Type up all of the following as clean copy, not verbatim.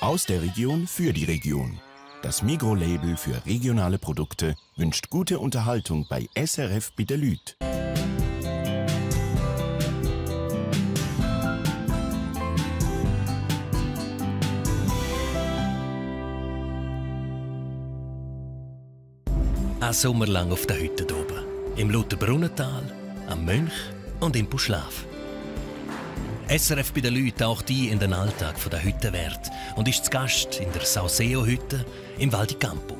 Aus der Region für die Region. Das Migros-Label für regionale Produkte wünscht gute Unterhaltung bei SRF bei den Leuten. Ein Sommer lang auf der Hütte oben. Im Lutherbrunnental, am Mönch und im Buschlaf. SRF bei den Leuten taucht ein in den Alltag der Hüttenwärter und ist zu Gast in der Sauseo-Hütte im Val di Campo.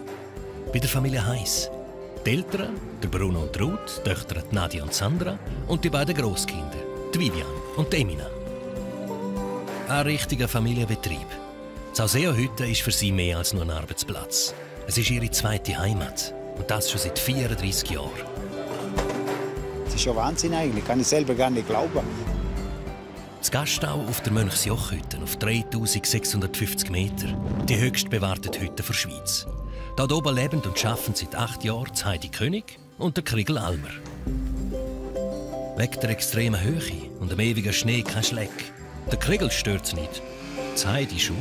Bei der Familie Heiss. Die Eltern, der Bruno und Ruth, die Töchter Nadia und Sandra und die beiden Grosskinder, die Vivian und die Emina. Ein richtiger Familienbetrieb. Die Sauseo-Hütte ist für sie mehr als nur ein Arbeitsplatz. Es ist ihre zweite Heimat. Und das schon seit 34 Jahren. Das ist schon Wahnsinn eigentlich, kann ich selber gar nicht glauben. Das Gastau auf der Mönchsjoch-Hütte auf 3650 Meter, die höchst bewahrte Hütte der Schweiz. Dort oben leben und arbeiten seit 8 Jahren Heidi König und der Kriegel Almer. Wegen der extremen Höhe und dem ewigen Schnee kein Schleck. Der Kriegel stört es nicht, die Heidi schon.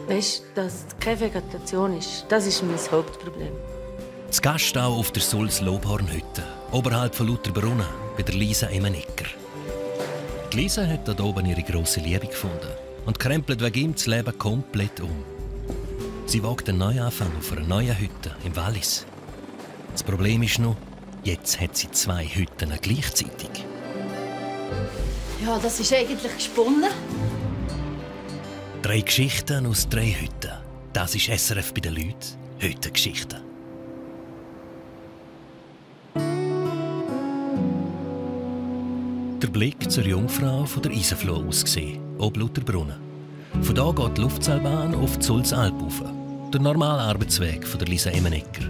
Weißt du, dass keine Vegetation ist, das ist mein Hauptproblem. Das Gastau auf der Sulz-Lobhorn-Hütte, oberhalb von Lutherbrunnen, bei der Lisa Emenecker. Die Lisa hat dort oben ihre grosse Liebe gefunden und krempelt wegen ihm das Leben komplett um. Sie wagt einen Neuanfang auf einer neuen Hütte im Wallis. Das Problem ist noch, jetzt hat sie 2 Hütten gleichzeitig. Ja, das ist eigentlich gesponnen. 3 Geschichten aus 3 Hütten. Das ist SRF bei den Leuten. Hüttengeschichten. Der Blick zur Jungfrau von der Isenfloh aus gesehen, ob Lutherbrunnen. Von da geht die Luftseilbahn auf die Sulzalp rauf. Der normale Arbeitsweg von der Lisa Emenecker.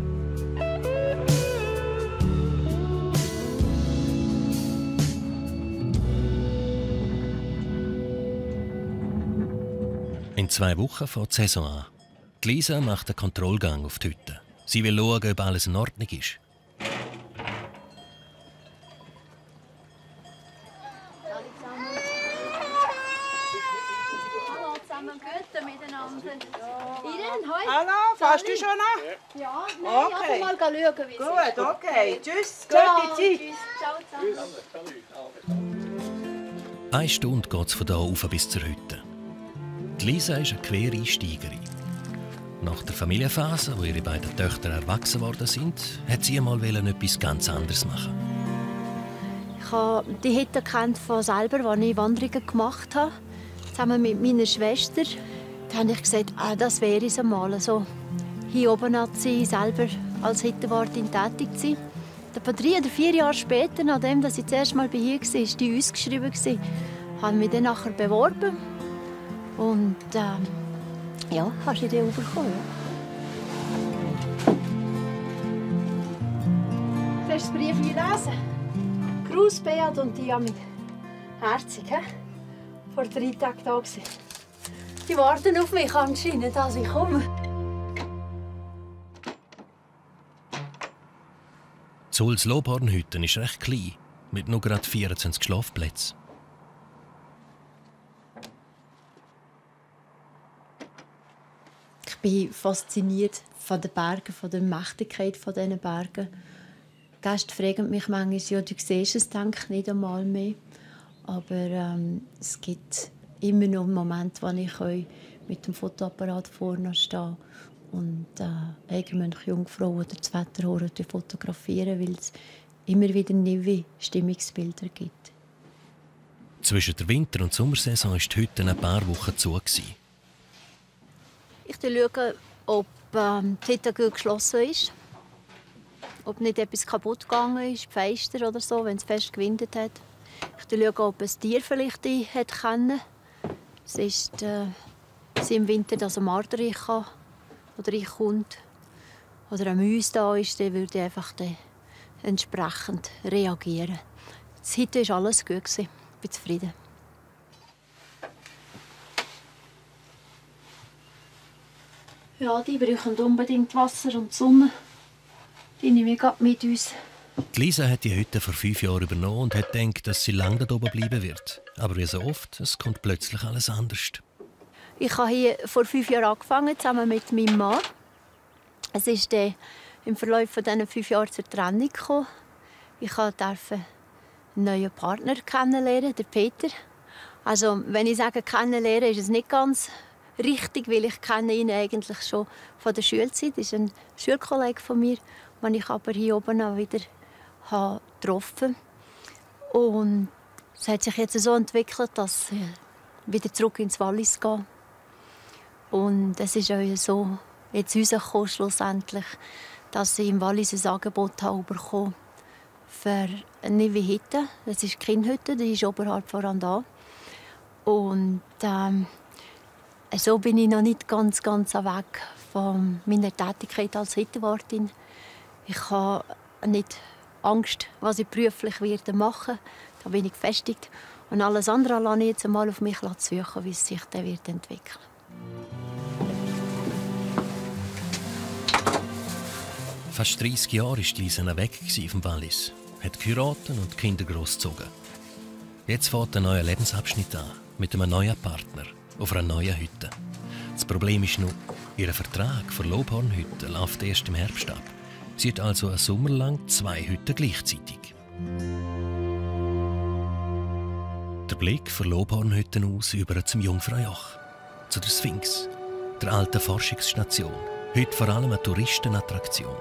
In 2 Wochen fängt die Saison an. Die Lisa macht einen Kontrollgang auf die Hütte. Sie will schauen, ob alles in Ordnung ist. Hallo zusammen, guten miteinander. Irene, hoi. Hallo, fährst du schon noch? Ja, nein, Okay. ich mal schauen, wie es ist. Gut, okay. Tschüss, Ciao, gute Zeit. tschüss. Ciao zusammen. 1 Stunde geht es von hier rauf bis zur Hütte. Die Lisa ist eine Quereinsteigerin. Nach der Familienphase, wo ihre beiden Töchter erwachsen worden sind, hat sie einmal etwas ganz anderes machen. Ich habe die Hütte kennt von selber, als ich Wanderungen gemacht habe, zusammen mit meiner Schwester. Da habe ich gesagt, das wäre es einmal, so hier oben zu sein, selber als Hüttenwartin tätig zu sein. Etwa 3 oder 4 Jahre später, nachdem ich das erste Mal hier war, war die ausgeschrieben, habe ich mich dann nachher beworben. Und ja, hast du die bekommen? Ja. Willst du das Brief lesen? Gruß, Beat und Diamit. Herzig, hä? Vor 3 Tagen da gewesen. Die warten auf mich anscheinend, dass ich komme. Die Sulz-Lobhorn-Hütte ist recht klein, mit nur gerade 24 Schlafplätzen. Ich bin fasziniert von den Bergen, von der Mächtigkeit dieser Berge. Die Gäste fragen mich manchmal, ja, du siehst es, denke ich, nicht einmal mehr. Aber es gibt immer noch Momente, wo ich mit dem Fotoapparat vorne stehe und Eigenmönch, Jungfrau oder das Wetterhorn fotografieren, weil es immer wieder neue Stimmungsbilder gibt. Zwischen der Winter- und Sommersaison war die Hütte ein paar Wochen zu. Ich schaue, ob die Hütte gut geschlossen ist, ob nicht etwas kaputt gegangen ist, Fenster oder so, wenn es fest gewindet hat. Ich schaue, ob ein Tier vielleicht hätte können. Es ist im Winter, dass ein Marder oder reinkommt oder ein Mäus da ist, dann würde ich einfach entsprechend reagieren. Heute war alles gut. Ich bin zufrieden. Ja, die brauchen unbedingt Wasser und Sonne. Die nehmen wir gerade mit uns. Die Lisa hat die Hütte vor 5 Jahren übernommen und hat gedacht, dass sie lange da oben bleiben wird. Aber wie so oft, es kommt plötzlich alles anders. Ich habe hier vor 5 Jahren angefangen, zusammen mit meinem Mann. Es ist im Verlauf dieser 5 Jahre zur Trennung gekommen. Ich durfte einen neuen Partner kennenlernen, den Peter. Also, wenn ich sage kennenlernen, ist es nicht ganz richtig, weil ich kenne ihn eigentlich schon von der Schulzeit. Er ist ein Schulkollege von mir, den ich aber hier oben auch wieder getroffen habe. Und es hat sich jetzt so entwickelt, dass ich wieder zurück ins Wallis gehe. Und es ist auch so jetzt rausgekommen, schlussendlich, dass ich im Wallis ein Angebot habe bekommen für eine Hütte. Das ist die Kindhütte, die ist oberhalb von Randa. Und so bin ich noch nicht ganz weg von meiner Tätigkeit als Hittenwartin. Ich habe nicht Angst, was ich beruflich machen werde. Da bin ich gefestigt. Und alles andere lasse ich jetzt einmal auf mich suchen, wie es sich dann entwickeln wird. Fast 30 Jahre war Lisa weg vom Wallis, hat geheiratet und die Kinder großgezogen. Jetzt fängt ein neuer Lebensabschnitt an, mit einem neuen Partner, auf einer neuen Hütte. Das Problem ist nur, ihr Vertrag für Lobhornhütte läuft erst im Herbst ab. Sie hat also einen Sommer lang 2 Hütten gleichzeitig. Der Blick von Lobhornhütten aus über zum Jungfraujoch, zu der Sphinx, der alten Forschungsstation, heute vor allem eine Touristenattraktion.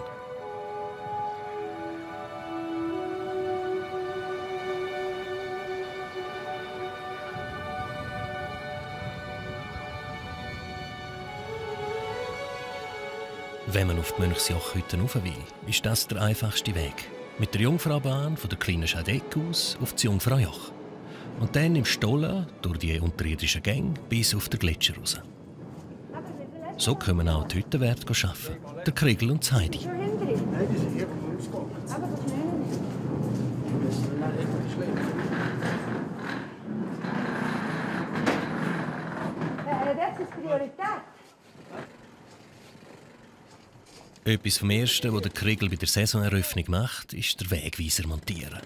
Wenn man auf die Mönchsjoch-Hütte rauf will, ist das der einfachste Weg. Mit der Jungfraubahn von der kleinen Schadeck aus auf das Jungfraujoch. Und dann im Stollen durch die unterirdischen Gänge bis auf den Gletscher raus. So können auch die Hüttenwärter arbeiten. Der Kriegel und Heidi. Das ist Priorität. Etwas vom Ersten, was der Kriegel bei der Saisoneröffnung macht, ist der Wegweiser montieren.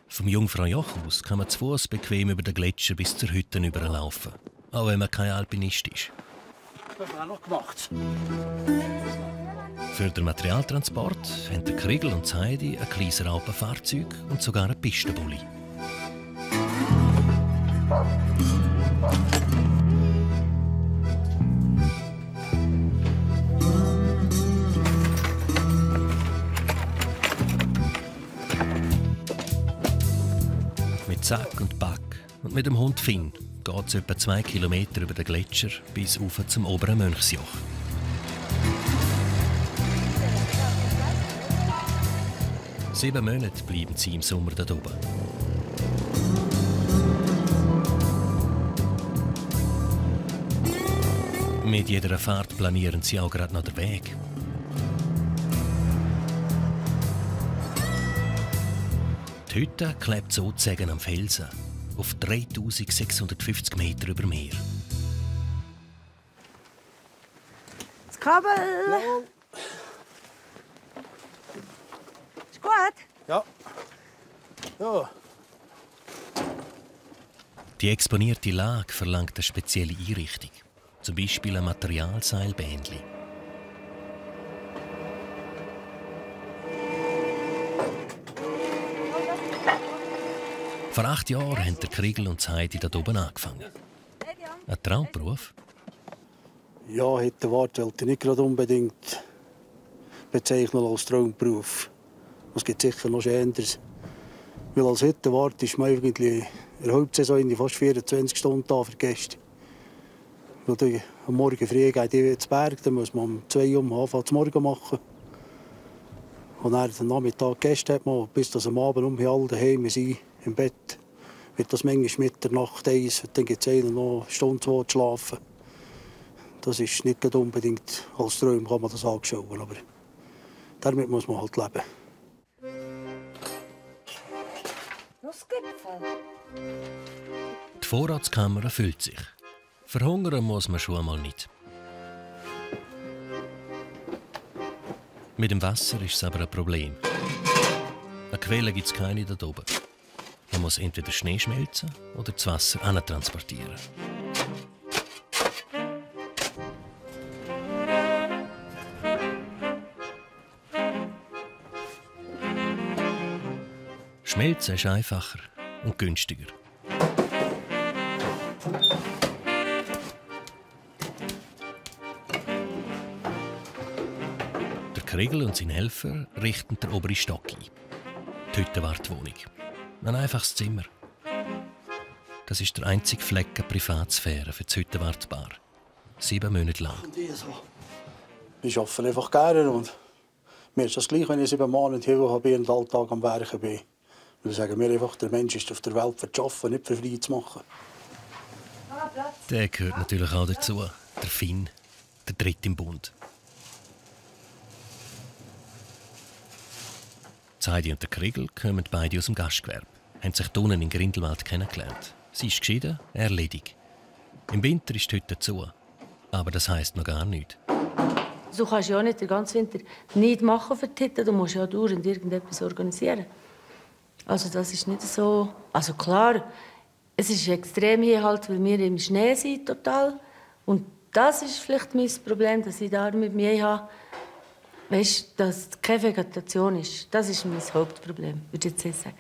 Vom Jungfraujoch aus kann man zu Fuß bequem über den Gletscher bis zur Hütte überlaufen, auch wenn man kein Alpinist ist. Das haben wir auch noch gemacht. Für den Materialtransport haben der Kriegel und Heidi ein kleines Raupenfahrzeug und sogar einen Pistenbully. Mit Sack und Pack und mit dem Hund Finn geht es etwa 2 Kilometer über den Gletscher bis rauf zum oberen Mönchsjoch. Sieben Monate bleiben sie im Sommer dort oben. Mit jeder Fahrt planieren sie auch gerade noch den Weg. Die Hütte klebt sozusagen am Felsen, auf 3650 Meter über Meer. Das Kabel. Ist gut? Ja. Ja. Die exponierte Lage verlangt eine spezielle Einrichtung, zum Beispiel ein Materialseilbändli. Vor 8 Jahren haben der Kriegel und Heidi dort oben angefangen. Ein Traumberuf? Ja, Hittenwart wollte ich nicht gerade unbedingt bezeichnen als Traumberuf. Es gibt sicher noch Schöneres. Weil als Hittenwart ist man irgendwie in der Hauptsaison fast 24 Stunden da für Gäste. Weil am Morgen früh geht ich ins Berg, dann muss man um 2 Uhr anfangen zu Morgen machen. Und dann am Nachmittag Gäste hat man, bis am Abend alle daheim sind, im Bett. Wird das manchmal Mitternacht 1, dann gibt es einen noch eine Stunde, 2 zu schlafen. Das ist nicht unbedingt als Traum, kann man das anschauen, aber damit muss man halt leben. Fuchsgipfel. Die Vorratskammer füllt sich. Verhungern muss man schon einmal nicht. Mit dem Wasser ist es aber ein Problem. Eine Quelle gibt es keine da oben. Man muss entweder Schnee schmelzen oder das Wasser transportieren. Schmelzen ist einfacher und günstiger. Der Kriegel und sein Helfer richten den oberen Stock ein. Die Hüttenwartwohnung. Ein einfaches Zimmer. Das ist der einzige Flecken Privatsphäre für das Hüttenwartpaar. 7 Monate lang. Ich arbeite einfach gerne und mir ist das gleich, wenn ich 7 Monate hier bin und Alltag am Werken bin. Wir sagen mir einfach, der Mensch ist auf der Welt für zu arbeiten, nicht für frei zu machen. Der gehört natürlich auch dazu. Der Finn, der Dritte im Bund. Heidi und der Kriegel kommen beide aus dem Gastgewerbe, haben sich unten in Grindelwald kennengelernt. Sie ist geschieden, er ledig. Im Winter ist die Hütte zu, aber das heisst noch gar nichts. So kannst du ja nicht den ganzen Winter nicht machen für die Hütte. Du musst ja dauernd irgendetwas organisieren. Also das ist nicht so... Also klar, es ist extrem hier halt, weil wir im Schnee sind total. Und das ist vielleicht mein Problem, dass ich da mit mir habe. Weißt, dass keine Vegetation ist. Das ist mein Hauptproblem, würde ich jetzt sagen.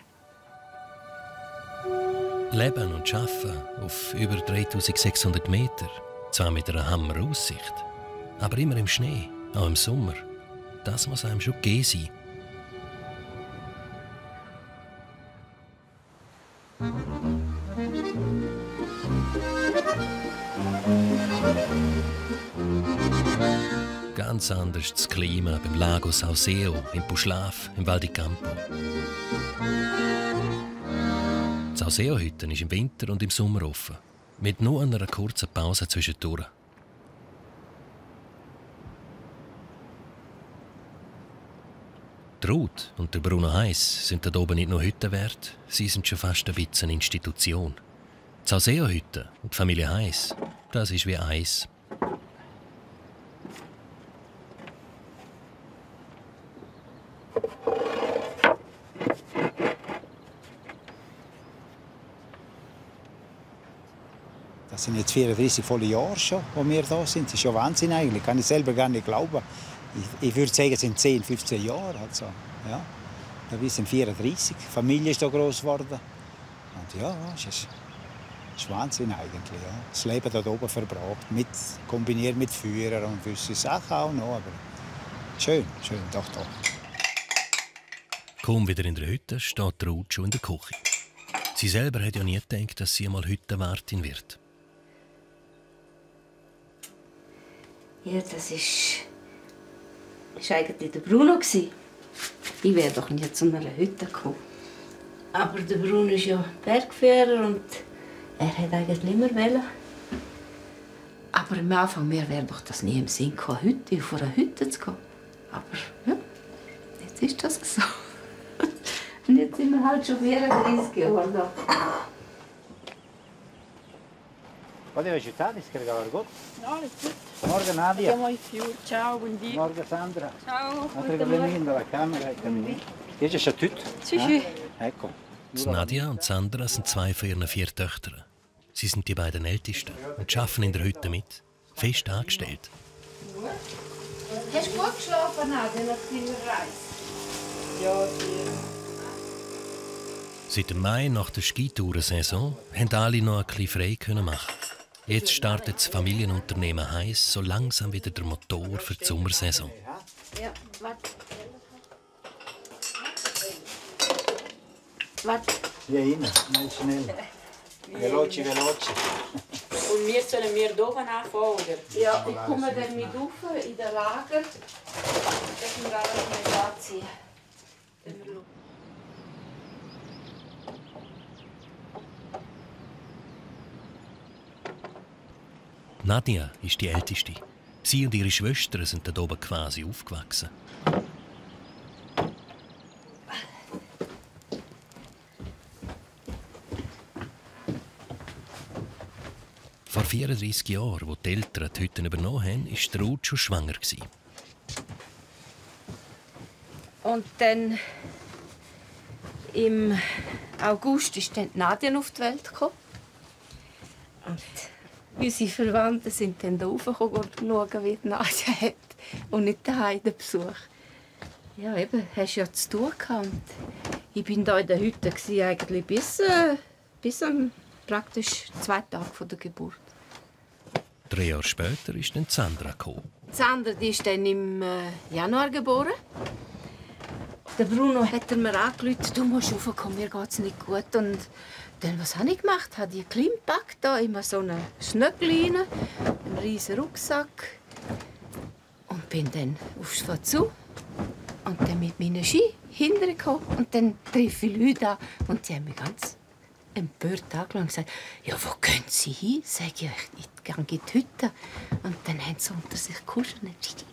Leben und Arbeiten auf über 3600 Meter. Zwar mit einer Hammeraussicht, aber immer im Schnee, auch im Sommer. Das muss einem schon gegeben sein. Ganz anders das Klima beim Lago Sauseo, im Puschlaf, im Val di Campo. Die Sauseo-Hütte ist im Winter und im Sommer offen, mit nur einer kurzen Pause zwischendurch. Die Ruth und der Bruno Heiss sind dort oben nicht nur Hütten wert, sie sind schon fast ein bisschen eine Institution. Die Sauseo-Hütte und die Familie Heiss, das ist wie Eis. Das sind jetzt 34 volle Jahre schon, wo wir da sind. Das ist ja Wahnsinn eigentlich. Kann ich selber gar nicht glauben. Ich würde sagen, es sind 10, 15 Jahre. Also, ja. Wir sind 34. Die Familie ist da groß geworden. Und ja, es ist Wahnsinn eigentlich. Ja. Das Leben da oben verbracht, kombiniert mit Führer und gewisse Sachen auch noch. Aber schön, doch. Kaum wieder in der Hütte steht Ruth schon in der Küche. Sie selber hat ja nie gedacht, dass sie einmal Hüttenwartin wird. Ja, das ist eigentlich der Bruno. Ich wäre doch nie zu einer Hütte gekommen. Aber der Bruno ist ja Bergführer und er hat eigentlich immer wollen. Aber am Anfang wäre doch das nie im Sinn gekommen, auf eine Hütte zu gehen. Aber ja, jetzt ist das so. Und jetzt sind wir halt schon 34 Jahre da. Poteva aiutare, Scargavargot? No, è tutto. Morgen, Nadia. Siamo ai fiori. Ciao, buondì. Morgen, Sandra. Ciao. Altri problemi dalla camera e cammini. Hier ist schon tut. Sì, sì. Ecco. Nadia und Sandra sind 2 von ihren 4 Töchtern. Sie sind die beiden Ältesten und arbeiten in der Hütte mit. Fest angestellt. Hast du gut geschlafen, Nadia, nach deiner Reise? Ja, Seit dem Mai nach der Skitourensaison haben alle noch ein bisschen frei machen. Jetzt startet das Familienunternehmen Heiss so langsam wieder der Motor für die Sommersaison. Ja, warte. Warte. Hier innen, schnell. Veloci. Und wir sollen wir hier oben anfangen, oder? Ja, ich komme dann mit rauf in den Lager, dass wir alles mit anziehen. Nadia ist die Älteste. Sie und ihre Schwestern sind dort oben quasi aufgewachsen. Vor 34 Jahren, als die Eltern die Hütte übernommen haben, war Ruth schon schwanger. Und dann im August ist dann Nadja auf die Welt gekommen. Und unsere Verwandten sind dann da raufgekommen und schauen, wie die Nadja hat. Und nicht daheim den Besuch. Ja, eben, hast ja zu tun gehabt. Ich war hier in der Hütte eigentlich bis praktisch 2 Tage vor der Geburt. 3 Jahre später ist dann Sandra gekommen. Sandra die ist dann im Januar geboren. Der Bruno hat mir angerufen, du musst raufkommen, mir geht's nicht gut. Und dann, was habe ich gemacht? Habe ich klein gepackt, da immer so einen Schnöckel rein, einen riesen Rucksack. Und bin dann aufs Fahrt zu. Und dann mit meinen Ski hintergekommen. Und dann treffe ich Leute an. Und die haben mich ganz empört angeschaut und gesagt, ja, wo gehen Sie hin? Sag ich, ich gehe in die Hütte. Und dann haben sie unter sich gekuschelt. Ich habe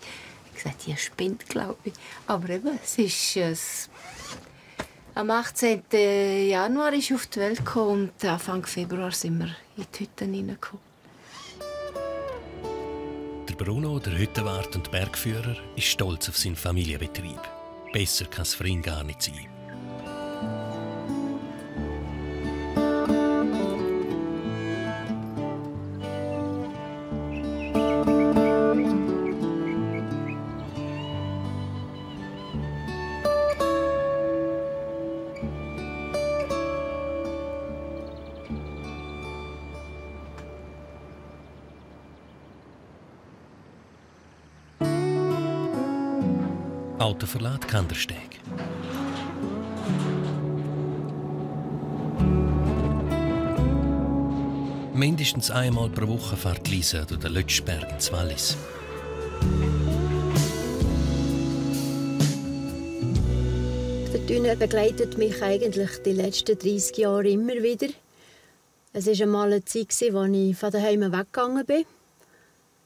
gesagt, ihr spinnt, glaube ich. Aber eben, es ist am 18. Januar ist auf die Welt gekommen und Anfang Februar sind wir in die Hütte hineingekommen. Der Bruno, der Hüttenwart und Bergführer, ist stolz auf seinen Familienbetrieb. Besser kann es für ihn gar nicht sein. Autoverlad Kandersteg. Mindestens einmal pro Woche fährt Lisa durch den Lötschberg ins Wallis. Der Tunnel begleitet mich eigentlich die letzten 30 Jahre immer wieder. Es war einmal eine Zeit, als ich von daheim weggegangen bin.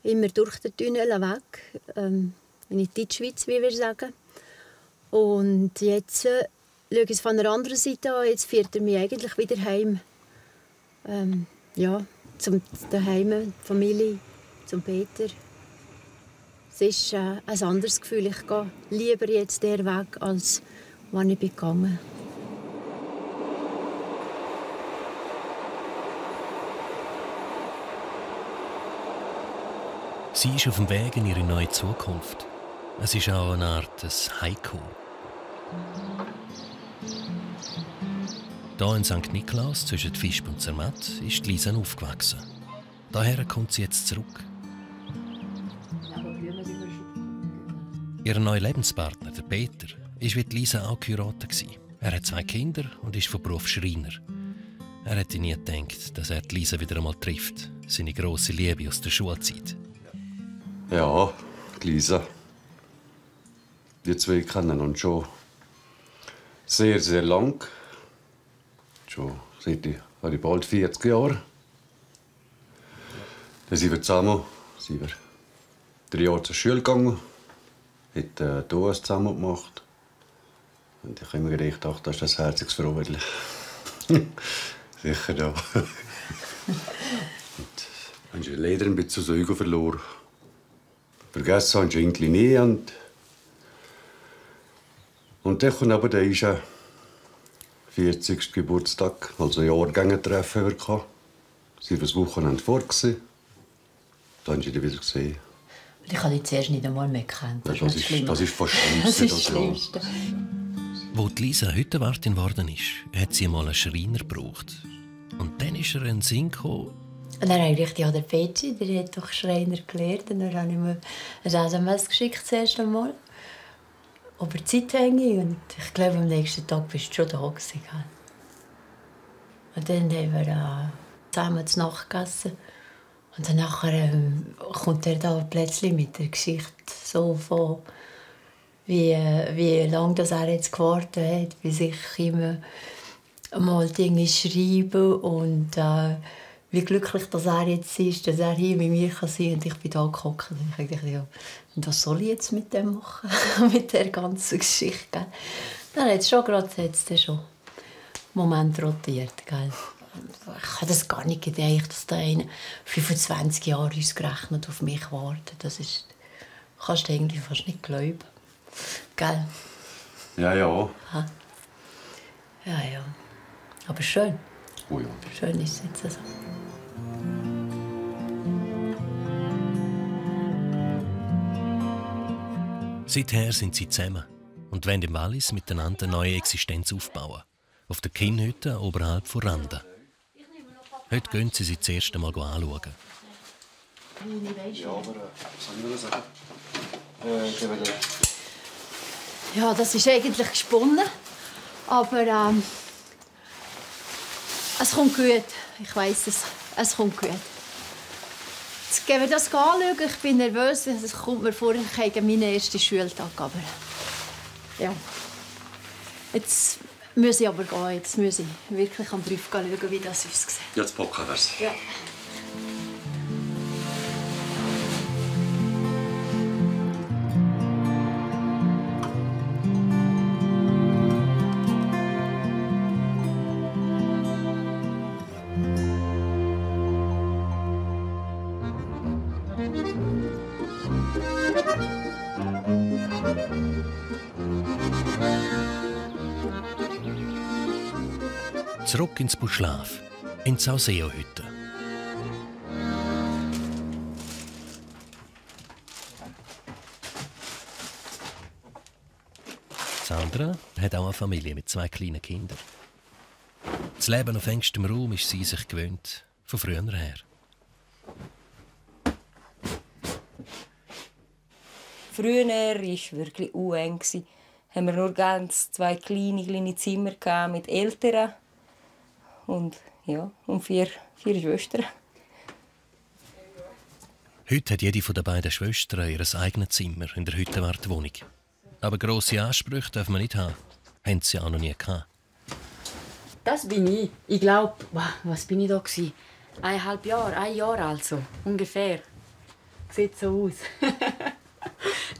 Immer durch den Tunnel weg. In die Deutschschweiz, wie wir sagen. Und jetzt schaue ich es von einer anderen Seite an. Jetzt führt er mich eigentlich wieder heim. Zum Daheim, Familie, zum Peter. Es ist ein anderes Gefühl. Ich gehe lieber jetzt den Weg, als wann ich gegangen bin. Sie ist auf dem Weg in ihre neue Zukunft. Es ist auch eine Art Haiku. Hier in St. Nikolaus, zwischen Visp und Zermatt, ist Lisa aufgewachsen. Daher kommt sie jetzt zurück. Ihr neuer Lebenspartner, der Peter, ist wie Lisa auch geheiratet. Er hat 2 Kinder und ist von Beruf Schreiner. Er hätte nie gedacht, dass er Lisa wieder einmal trifft. Seine grosse Liebe aus der Schulzeit. Ja, Lisa. Wir 2 kennen uns schon sehr, sehr lang. Schon seit ich bald 40 Jahre. Dann sind wir zusammen. Sind wir 3 Jahre zur Schule gegangen. Haben hier zusammen gemacht. Und ich habe immer gedacht, ach, das ist das herziges Frauenli. Sicher da. Und haben sie leider ein bisschen Säugen verloren. Vergessen haben sie irgendwie nie. Und dann kommt aber der 40. Geburtstag, also ein Jahrgänge-Treffen. Sie waren das Wochenende vor. Dann haben sie ihn wieder gesehen. Ich habe dich zuerst nicht einmal mehr gekannt. Das ist fast das Schlimmste. Als Lisa Hüttenwartin geworden ist, hat sie einmal einen Schreiner gebraucht. Und dann ist ihr in den Sinn gekommen. Und dann habe ich der Petschi, der hat doch Schreiner gelernt. Und dann habe ich mir ein SMS geschickt, das erste Mal. Über Zeit hänge. Und ich glaube, am nächsten Tag bist du schon da gewesen. Und dann haben wir zusammen zu Nacht gegessen. Und dann kommt er da plötzlich mit der Geschichte so von, wie lange er jetzt gewartet hat, bis ich ihm mal Dinge schreibe und wie glücklich dass er jetzt ist, dass er hier mit mir sein kann. Und ich bin da gehockt und ich dachte, ja, was soll ich jetzt mit dem machen, mit der ganzen Geschichte? Dann hat es schon gerade schon Moment rotiert. Gell? ich habe das gar nicht gedacht, dass da einer 25 Jahre ausgerechnet auf mich wartet. Das ist, kannst du eigentlich fast nicht glauben. Gell? Ja, ja. Ha? Ja, ja. Aber schön. Oh ja. Schön ist es jetzt so. Seither sind sie zusammen und wollen im Wallis miteinander eine neue Existenz aufbauen. Auf der Kinnhütte oberhalb von Randa. Heute gehen sie das erste Mal anschauen. Ja, aber was soll ich nur sagen? Ja, das ist eigentlich gesponnen. Aber es kommt gut. Ich weiss es. Es kommt gut. Jetzt gehen wir das anschauen. Ich bin nervös. Es kommt mir vor, ich habe meinen ersten Schultag. Aber ja. Jetzt muss ich aber gehen. Jetzt muss ich wirklich am Brief schauen, wie das aussieht. Jetzt packen wir es. Ja. Zurück ins Buschlaf, in die Sauseo-Hütte. Sandra hat auch eine Familie mit 2 kleinen Kindern. Das Leben auf engstem Raum ist sie sich gewöhnt, von früher her. Früher war es wirklich eng. Haben wir nur ganz 2 kleine Zimmer mit Eltern und 4 Schwestern. Heute hat jede von den beiden Schwestern ihr eigenes Zimmer in der Hüttenwartwohnung. Aber grosse Ansprüche darf man nicht haben. Haben sie auch noch nie gehabt. Das bin ich. Ich glaube, was bin ich da gewesen? 1,5 Jahre, 1 Jahr also, ungefähr. Sieht so aus.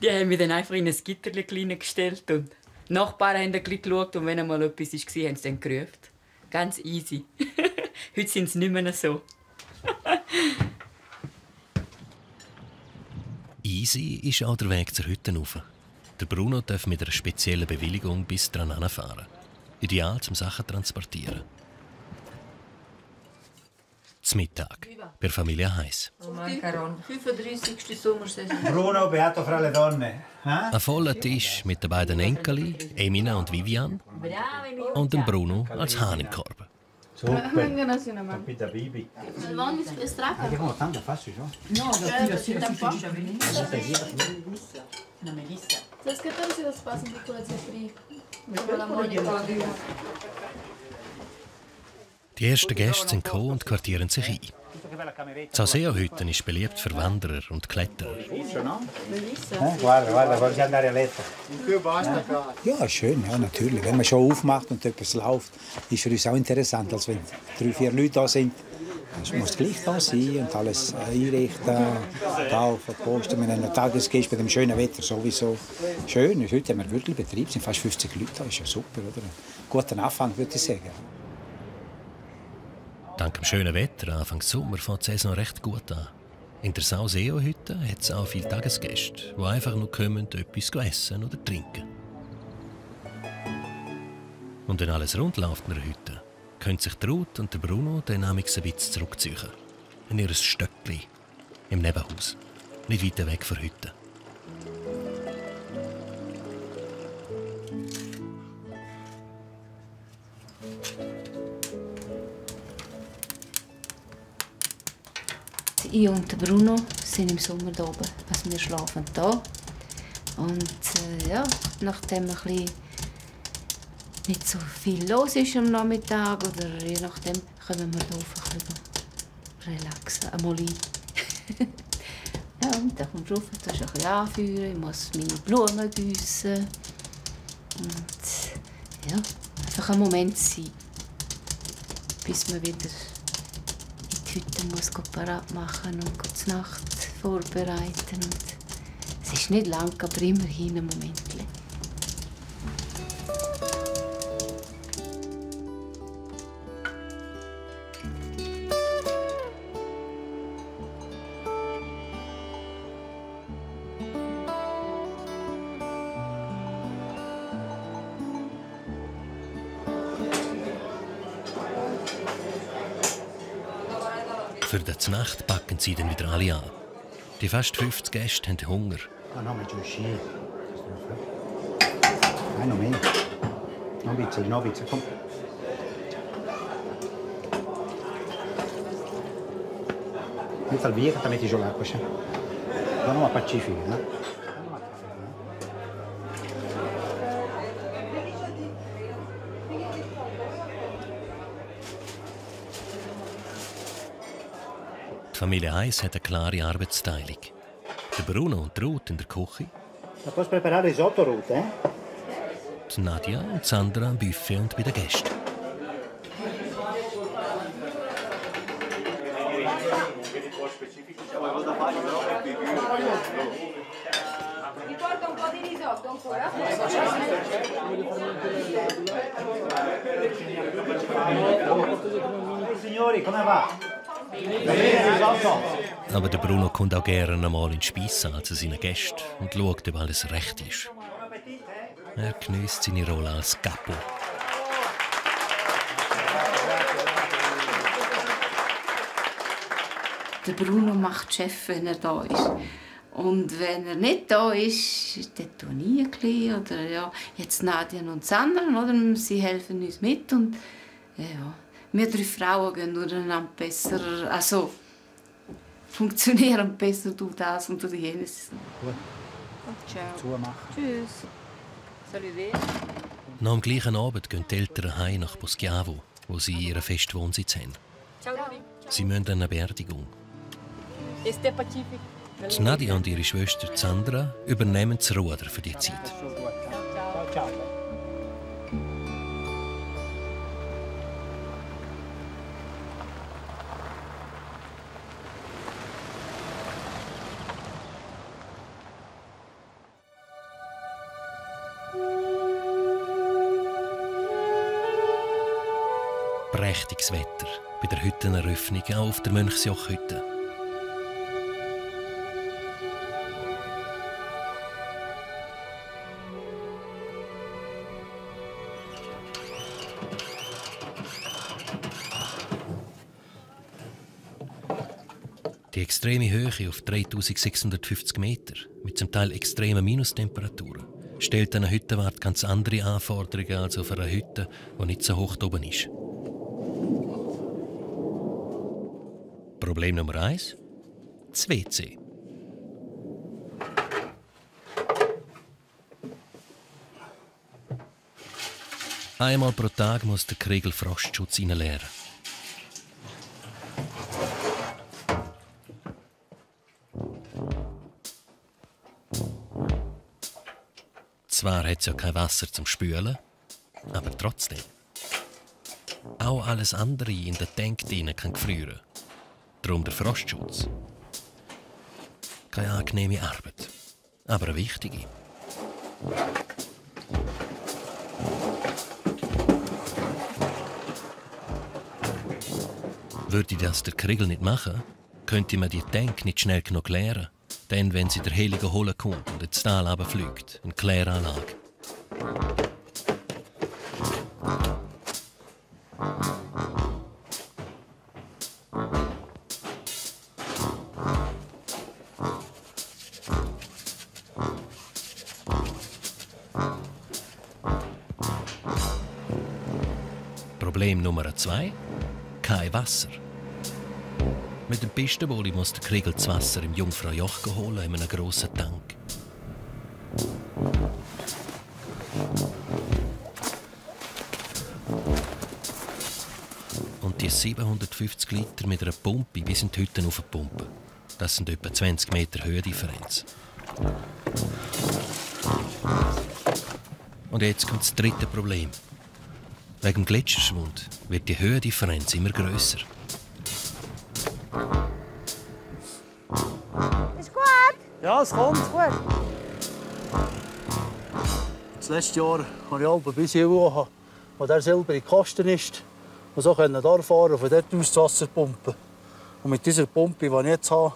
Die haben mich dann einfach in ein Gitterchen gestellt und die Nachbarn haben dann geschaut und wenn einmal etwas war, haben sie dann gerufen. Ganz easy. Heute sind sie nicht mehr so. Easy ist auch der Weg zur Hütte rauf. Der Bruno darf mit einer speziellen Bewilligung bis dran fahren. Ideal zum Sachen transportieren. Zum Mittag bei Familie Heiss. 35. Sommersaison. Bruno, beato fra le donne. Ein voller Tisch mit den beiden Enkeli, Emina und Vivian, und dem Bruno als Hahn im Korb. Super. Capita Bibi. Andiamo tanto facile, no? No, Să scătăm să vă spasă de curăță frie. Die ersten Gäste sind gekommen und quartieren sich ein. Die Sauseo-Hütte ist beliebt für Wanderer und Kletterer. Guarda, voglio andare a letto. Ja, schön, ja, natürlich. Wenn man schon aufmacht und etwas läuft, ist für uns auch interessant, als wenn 3-4 Leute da sind. Es muss gleich da sein und alles einrichten, da auf der Post, mit einem Tagesgäste bei dem schönen Wetter sowieso. Schön, heute haben wir wirklich Betrieb, es sind fast 50 Leute da, ist ja super, oder? Guter Anfang, würde ich sagen. Dank dem schönen Wetter Anfang Sommer fängt die Saison recht gut an. In der Sauseo-Hütte hat es auch viele Tagesgäste, die einfach nur kommen, etwas essen oder trinken. Und wenn alles rund läuft in der Hütte, können sich Ruth und der Bruno dann ein bisschen zurückziehen. In ihr Stöckli im Nebenhaus, nicht weit weg von der Hütte. Ich und der Bruno sind im Sommer hier oben. Also wir schlafen hier. Und nachdem ein bisschen nicht so viel los ist am Nachmittag oder je nachdem, können wir hier ein bisschen relaxen. Einmal ein. Ja, und dann kommst du rauf, du musst ein bisschen anführen, ich muss meine Blumen gießen. Und ja, einfach einen Moment sein, bis man wieder die Hütte muss parat machen und die Nacht vorbereiten. Und es ist nicht lang, aber immerhin ein Moment. Für die Nacht packen sie dann wieder alle an. Die fast 50 Gäste haben Hunger. Nein, noch mehr. Noch ein bisschen, komm. Nicht halbieren, damit ich schon lecker bin. Dann noch ein paar Chiffi. Ne? Die Familie Heiss hat eine klare Arbeitsteilung. Der Bruno und Ruth in der Küche. Puoi preparare risotto, Ruth, eh? Die Nadia und Sandra am Buffet und bei den Gästen. Mi porta un po' di risotto ancora? Signori, come va? Aber der Bruno kommt auch gerne einmal in den Speissaal zu seinen Gästen und schaut, ob alles recht ist. Er genießt seine Rolle als Capo. Der Bruno macht Chef, wenn er da ist. Und wenn er nicht da ist, dann tue ich ein bisschen. Oder ja, jetzt Nadia und Sandra, oder? Sie helfen uns mit. Und ja, wir 3 Frauen gehen untereinander besser, also funktionieren besser, du das und du jenes. Gut. Ciao. Zumachen. Tschüss. Salut. Nach dem gleichen Abend gehen die Eltern heim nach Poschiavo, wo sie ihren festen Wohnsitz haben. Ciao. Sie müssen an eine Beerdigung. Este Pacific. Die Nadia und ihre Schwester Sandra übernehmen das Ruder für die Zeit. Ciao, ciao. Prächtiges Wetter bei der Hütteneröffnung, auch auf der Mönchsjoch-Hütte. Die extreme Höhe auf 3650 Meter mit zum Teil extremen Minustemperaturen stellt einer Hüttenwart ganz andere Anforderungen als auf einer Hütte, die nicht so hoch oben ist. Problem Nummer 1: das WC. Einmal pro Tag muss der Kriegel Frostschutz reinleeren. Zwar hat es ja kein Wasser zum Spülen, aber trotzdem. Auch alles andere in den Tank kann gefrieren. Darum der Frostschutz. Keine angenehme Arbeit, aber eine wichtige. Würde das der Kriegel nicht machen, könnte man die Tank nicht schnell genug leeren. Dann, wenn sie der Heilige holen kommt und ins Tal runterfliegt, eine Kläranlage. Problem Nummer 2: kein Wasser. Mit dem Pistenboli muss der Kriegel das Wasser im Jungfraujoch holen, in einem grossen Tank. Und die 750 Liter mit einer Pumpe bis in die Hütte aufpumpen. Das sind etwa 20 Meter Höhendifferenz. Und jetzt kommt das dritte Problem. Wegen dem Gletscherschwund wird die Höhendifferenz immer grösser. Ist gut? Ja, es kommt gut. Das letzte Jahr habe ich Alpen bis hier, wo der silbrige Kasten ist. Und so können wir fahren und von dort aus das Wasser pumpen. Und mit dieser Pumpe, die ich jetzt habe,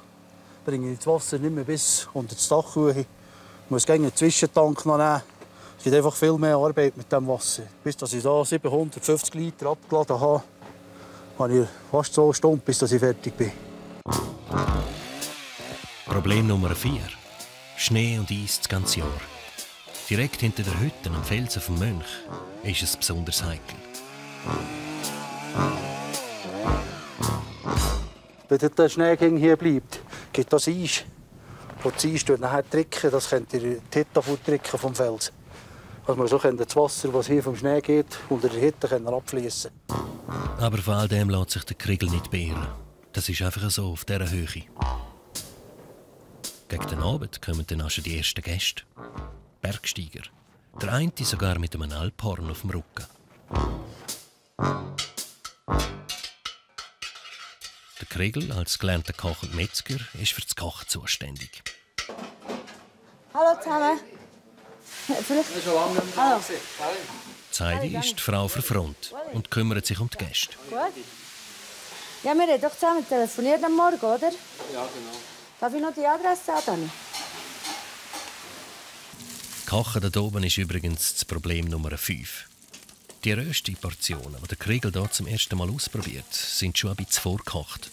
bringe ich das Wasser nicht mehr bis unter das Dach hoch. Ich muss einen Zwischentank noch nehmen. Es gibt einfach viel mehr Arbeit mit dem Wasser. Bis ich hier 750 Liter abgeladen habe, habe ich fast 2 Stunden, bis ich fertig bin. Problem Nummer 4. Schnee und Eis das ganze Jahr. Direkt hinter der Hütte am Felsen vom Mönch ist es besonders heikel. Wenn der Schnee hier bleibt, gibt das Eis. Und das Eis tut nachher tricken, das könnt ihr die Hitte tricken vom Felsen. Also man so kann das Wasser, das hier vom Schnee geht, unter der Hitte abfließen. Aber vor all dem lässt sich der Kriegel nicht beirren. Das ist einfach so auf dieser Höhe. Gegen den Abend kommen dann auch schon die ersten Gäste. Bergsteiger. Der eine sogar mit einem Alphorn auf dem Rücken. Der Kriegel, als gelernter Koch und Metzger, ist für das Kochen zuständig. Hallo zusammen. Vielleicht... Hallo. Heidi ist die Frau für Front und kümmert sich um die Gäste. Gut. Ja, wir haben doch zusammen telefoniert am Morgen, oder? Ja, genau. Darf ich noch die Adresse haben? Kochen da oben ist übrigens das Problem Nummer 5. Die Rösti-Portionen, die der Kriegel hier zum ersten Mal ausprobiert, sind schon ein bisschen vorgekocht.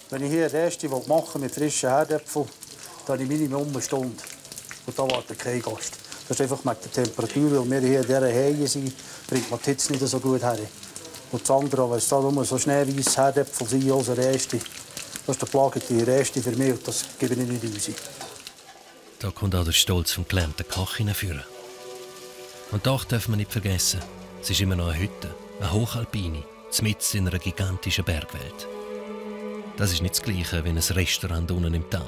Wenn ich hier Rösti machen mit frischen Herdäpfeln, dann habe ich Minimum eine Stunde. Und da wartet kein Gast. Das ist einfach mit der Temperatur, weil wir hier in dieser Höhe sind, bringt man die Hitze nicht so gut her. Und das andere, wenn es da nur so schneeweiß Herdäpfel sind, also Rösti, das ist der Plage, die Rösti für mich, und das gebe ich nicht raus. Da kommt auch der Stolz vom gelernten Koch hinführen. Und doch darf man nicht vergessen, es ist immer noch eine Hütte, eine Hochalpine, mitten in einer gigantischen Bergwelt. Das ist nicht das Gleiche wie ein Restaurant unten im Tal.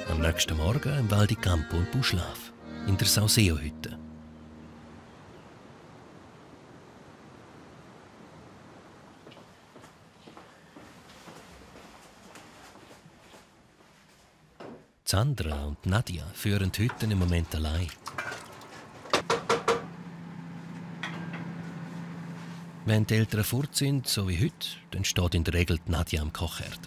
Am nächsten Morgen im Val di Campo und Buschlaf, in der Sauseo-Hütte. Sandra und Nadia führen die Hütten im Moment allein. Wenn die Eltern fort sind, so wie heute, dann steht in der Regel die Nadia am Kochherd.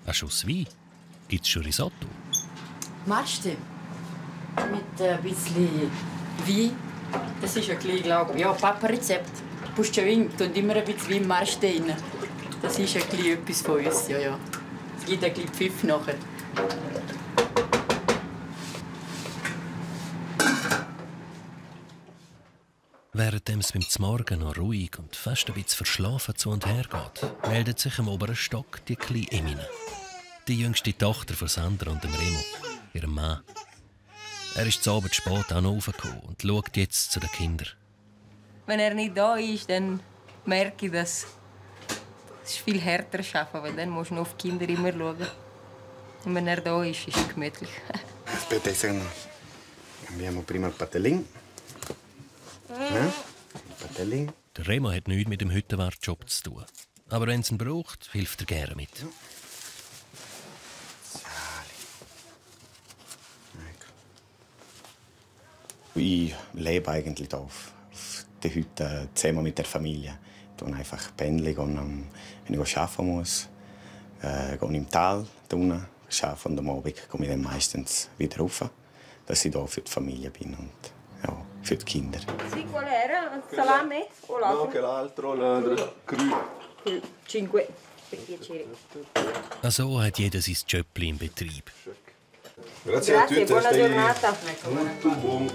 Ein Schuss Wein? Gibt's schon Risotto? Marste. Mit ein bisschen Wein. Das ist ein bisschen, glaube ich, ja, Papa-Rezept. Puschewin tut immer ein bisschen Wein Marste rein. Das ist ein bisschen etwas von uns, ja, ja. Es gibt ein bisschen Pfiff nachher. Während es beim Zmorgen noch ruhig und fast ein bisschen verschlafen zu und her geht, meldet sich am oberen Stock die kleine Emine. Die jüngste Tochter von Sandra und dem Remo, ihrem Mann. Er ist zu Abend spät auch noch raufgekommen und schaut jetzt zu den Kindern. Wenn er nicht da ist, dann merke ich, dass es viel härter arbeiten, weil dann musst du auf die Kinder immer schauen. Und wenn er da ist, ist es gemütlich. Aspetta, cambiamo prima il patellin. Patellin. Der Remo hat nichts mit dem Hüttenwartjob zu tun. Aber wenn es ihn braucht, hilft er gerne mit. Ich lebe eigentlich auf der Hütte zusammen mit der Familie. Ich gehe einfach pendeln, wenn ich arbeiten muss. Gehe im Tal unten, arbeite und am Abend komme ich dann meistens wieder rauf, dass ich hier für die Familie bin und ja, für die Kinder. Sì, qual era? Salame o l'altro? No, che l'altro, cru. 5, per piacere. So hat jeder sein Jöppli im Betrieb. Grazie a tutti, buona giornata. Molto buon.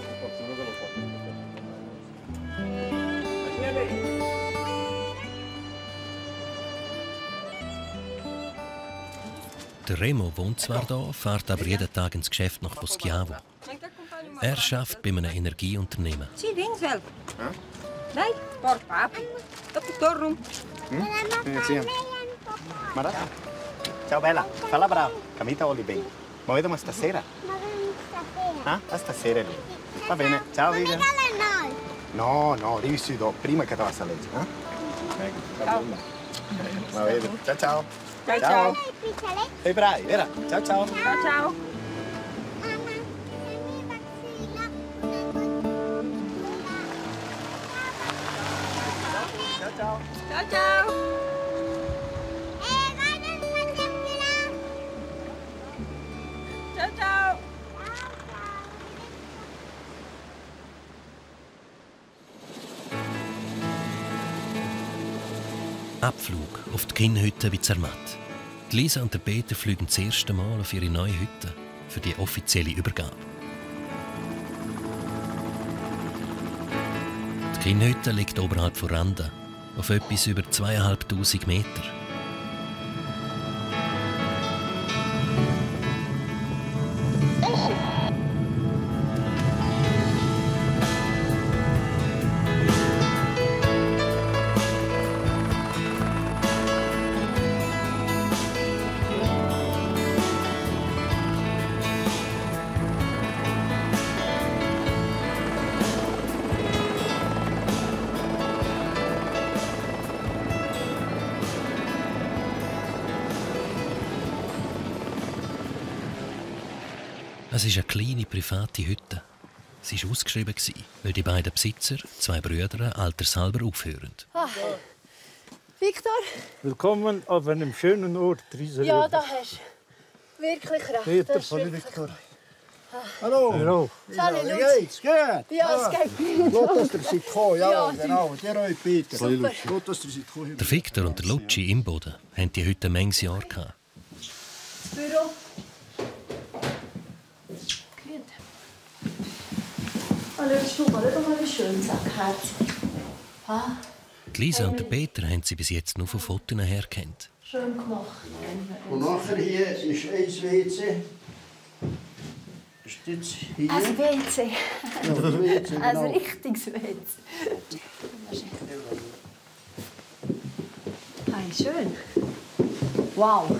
Der Remo wohnt zwar hier, fährt aber jeden Tag ins Geschäft nach Poschiavo. Er arbeitet bei einem Energieunternehmen. Sì, Dingsel. Dai, porta papi. Dopo torno. Marata. Ciao bella, falla brava, capita Oli bene. Ma vediamo stasera? Ah, stasera lì. Va bene, ciao Vivian. No, no, devi studiare prima che te vas a leggere. Ciao. Va bene, ciao ciao. Ciao, ciao. Sei bravi, vero? Ciao ciao. Ciao, ciao. ciao. Ciao, ciao. Ciao, ciao. Abflug auf die Kinnhütte bei Zermatt. Die Lisa und der Peter fliegen das erste Mal auf ihre neue Hütte für die offizielle Übergabe. Die Kinnhütte liegt oberhalb von Randa, auf etwas über 2500 Meter. Es ist eine kleine private Hütte. Sie war ausgeschrieben, weil die beiden Besitzer, 2 Brüder, altershalber aufhören. Ah. Victor? Willkommen auf einem schönen Ort, Riesenröder. Ja, da hast du wirklich recht. Peter Das ist von wirklich- Victor. Hallo. Hallo. Salut, Wie Lutz. geht's? Gut? Ja, es geht gut. Gut, dass ihr seid gekommen. Ja, Ja, genau. Der euch Peter. Super. Gut, dass ihr seid gekommen. Der Victor und der Lucci im Boden haben die Hütte manches Jahr gehabt. Das Büro. Gut. Hallo, schau mal wie schön es herzig. Ah, Die Lisa und der Peter haben sie bis jetzt nur von Fotos her kennt. schön gemacht. Und nachher hier ist ein WC. Ist jetzt hier? Ein WC. Ja, das WC, Ein genau. richtiges WC. Hey, schön. Wow.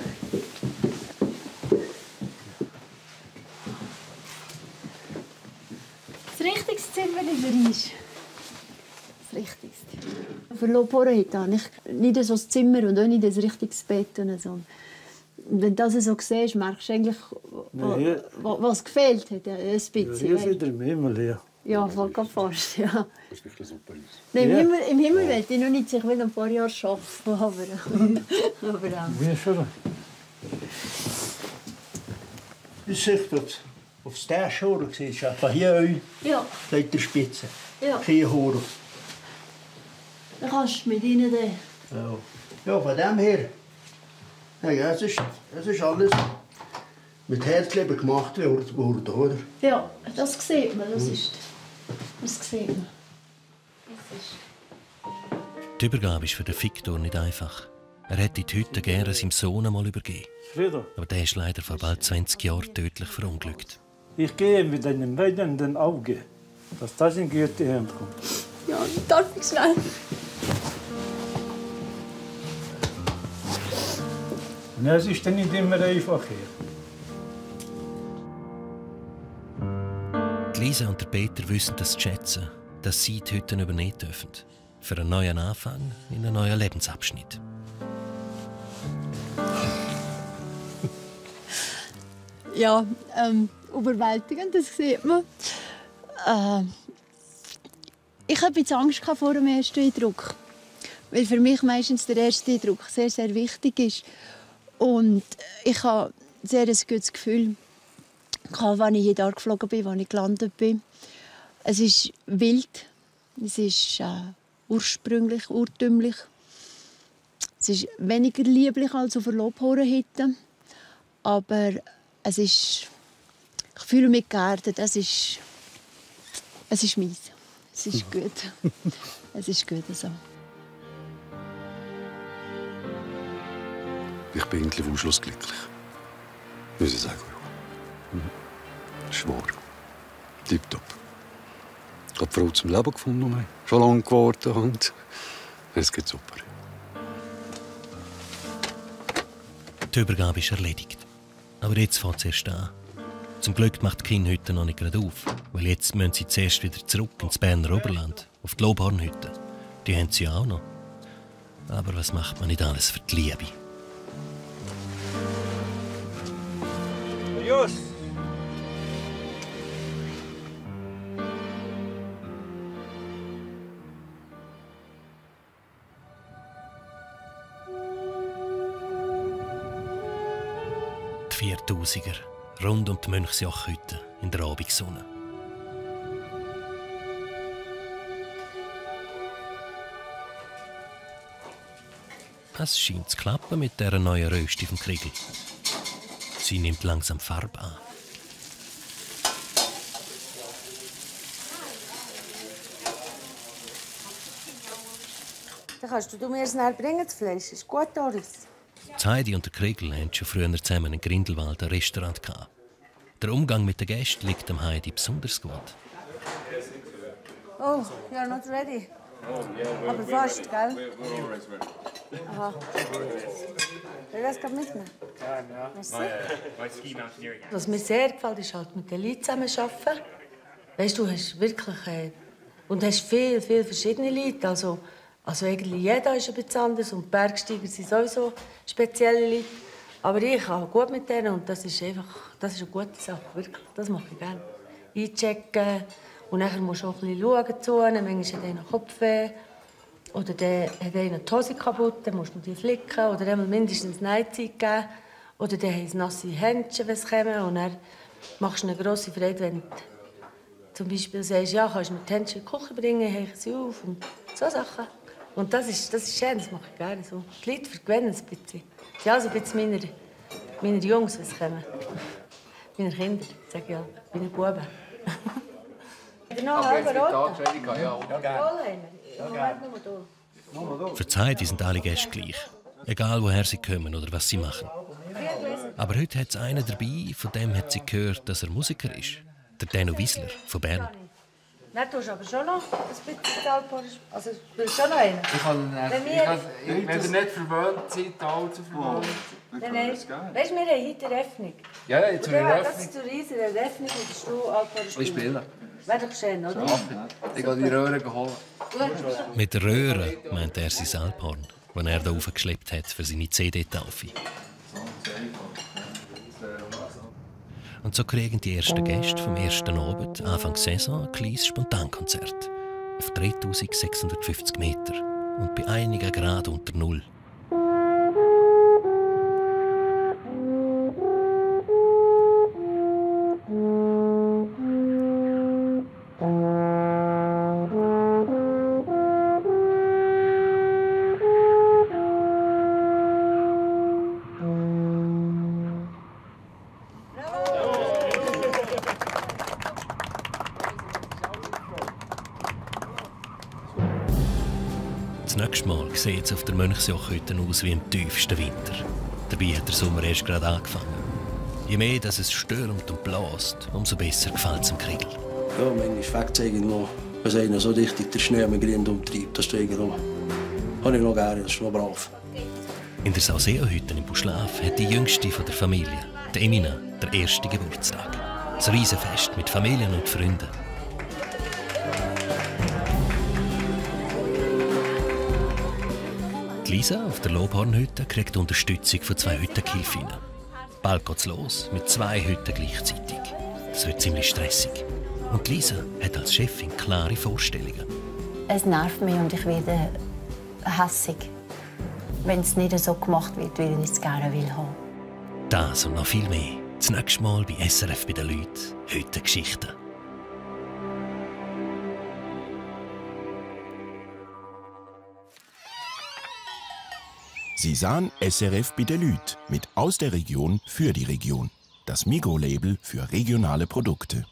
Das richtigste Zimmer ist das richtigste. Für Loporeit habe ich nicht so ein Zimmer und auch nicht ein richtiges Bett. Und so. Und wenn du das so siehst, merkst du eigentlich, was gefehlt hat. Ja, ein bisschen. Hier ist wieder im Himmel her. Ja, fast, ja. Das ist wirklich super. Nein, Ja. im Himmel will ich noch nicht, ich will ein paar Jahre arbeiten. Aber Wie schon? Die Sicht auf das Dashore siehst du. Hier euch, ja, da in der Spitze. ja. Kein Horror. Dann kannst du mit ihnen den. Ja. Ja, von dem her. Ja, es ist alles mit Herzleben gemacht worden, oder? Ja, das sieht man, das sieht man. Die Übergabe ist für den Victor nicht einfach. Er hätte die Hütte gerne seinem Sohn einmal übergeben. Frieda, Aber der ist leider vor bald 20 Jahren tödlich verunglückt. ich gehe mit einem weinenden Auge, dass das in gute Hände kommt. Ja, darf ich schnell? Und es ist dann nicht immer einfach hier. Die Lisa und der Peter wissen das zu schätzen, dass sie die Hütten übernehmen dürfen. Für einen neuen Anfang in einen neuen Lebensabschnitt. Ja, überwältigend, das sieht man. Ich hatte ein bisschen Angst vor dem ersten Eindruck. Weil für mich meistens der erste Eindruck sehr, sehr wichtig ist. Und ich habe sehr ein gutes Gefühl, als ich hier geflogen bin, als ich gelandet bin. Es ist wild, es ist ursprünglich, urtümlich. Es ist weniger lieblich als auf der Lobhornhütte. Aber es ist, ich fühle mich geerdet. Es ist meins. Es ist gut. Es ist gut so. Ich bin endlich am Schluss glücklich. Muss ich sagen. Schwor. Tipptopp. Ich habe die Frau zum Leben gefunden. Schon lange gewartet und es geht super. Die Übergabe ist erledigt. Aber jetzt fängt es erst an. Zum Glück macht die Kinnhütte noch nicht gerade auf, weil jetzt müssen sie zuerst wieder zurück ins Berner Oberland, auf die Lobhornhütte. Die haben sie auch noch. Aber was macht man nicht alles für die Liebe? Jus! 4000er, rund um die Mönchsjochhütte in der Abendsonne. Es scheint zu klappen mit dieser neuen Rösti vom Kriegel. Sie nimmt langsam Farbe an. Dann kannst du mir schnell bringen, das Fleisch. Ist gut, Doris? Heidi und der Kriegel hatten schon früher zusammen in Grindelwald ein Restaurant. Der Umgang mit den Gästen liegt dem Heidi besonders gut. Oh, you're not ready. Aber fast, gell? Aha. Will das gerade mitnehmen? Was mir sehr gefällt, ist halt mit den Leuten zusammenarbeiten. Weißt du, hast wirklich und hast viele verschiedene Leute. Also eigentlich jeder ist ein bisschen anders und die Bergsteiger sind sowieso spezielle Leute. Aber ich kann gut mit denen und das ist eine gute Sache, wirklich. Das mache ich gerne. Einchecken und dann musst du auch ein bisschen schauen zu ihnen. Manchmal hat einer Kopfweh oder der hat einer die Hose kaputt, dann musst du die flicken oder einmal mindestens Neizeit geben. Oder dann haben sie nasse Händchen, wenn sie kommen. Und dann machst du eine grosse Freude, wenn du zum Beispiel sagst, ja, kannst du mir die Händchen in die Küche bringen, hebe sie auf und so Sachen. Und das ist schön, das mache ich gerne so. Die Leute vergewöhnen ein bisschen. Sie sind also ein bisschen meine Jungs, wenn sie kommen. Meine Kinder, sage ich ja, meine Buben. Für die Heidi sind alle Gäste gleich. Egal, woher sie kommen oder was sie machen. Aber heute hat es einen dabei, von dem hat sie gehört, dass er Musiker ist. Der Deno Wiesler von Bern. Dann tust du aber schon noch ein bisschen Alphorn. Also, du willst schon noch einen? Wenn ihr nicht verwöhnt seid, allzu verwöhnt. Nein. Weißt du, wir haben heute eine Öffnung. Ja, jetzt eine Öffnung. Das ist eine riesige Öffnung und der Stuhl Alphorn spielen. Ich spiele. Wäre doch schön, oder? Ich gehe die Röhre holen. Mit der Röhre meint er sein Alphorn, das er hier aufgeschleppt hat für seine CD-Taufe. Und so kriegen die ersten Gäste vom ersten Abend Anfang Saison ein kleines Spontankonzert. Auf 3650 Meter und bei einigen Grad unter Null. Das nächste Mal sieht es auf der Mönchsjochhütte aus wie im tiefsten Winter. Dabei hat der Sommer erst gerade angefangen. Je mehr dass es stürmt und bläst, umso besser gefällt es dem Kriegel. Ja, manchmal fängt es noch, wenn einer so dicht der Schnee am Grind umtreibt. Das habe ich noch gerne, das ist noch brav. In der Sauseehütte in Buschlaf hat die jüngste von der Familie, die Emina, der erste Geburtstag. Ein Riesenfest mit Familien und Freunden. Lisa auf der Lobhornhütte kriegt Unterstützung von 2 Hüttengehilfinnen. Bald geht's los mit 2 Hütten gleichzeitig. Das wird ziemlich stressig. Und Lisa hat als Chefin klare Vorstellungen. Es nervt mich und ich werde hässig, wenn es nicht so gemacht wird, wie ich es gerne will haben. Das und noch viel mehr. Das nächste Mal bei SRF bei den Leuten. Hüttengeschichten. Sie sahen SRF bei den Leuten mit aus der Region für die Region. Das Migro-Label für regionale Produkte.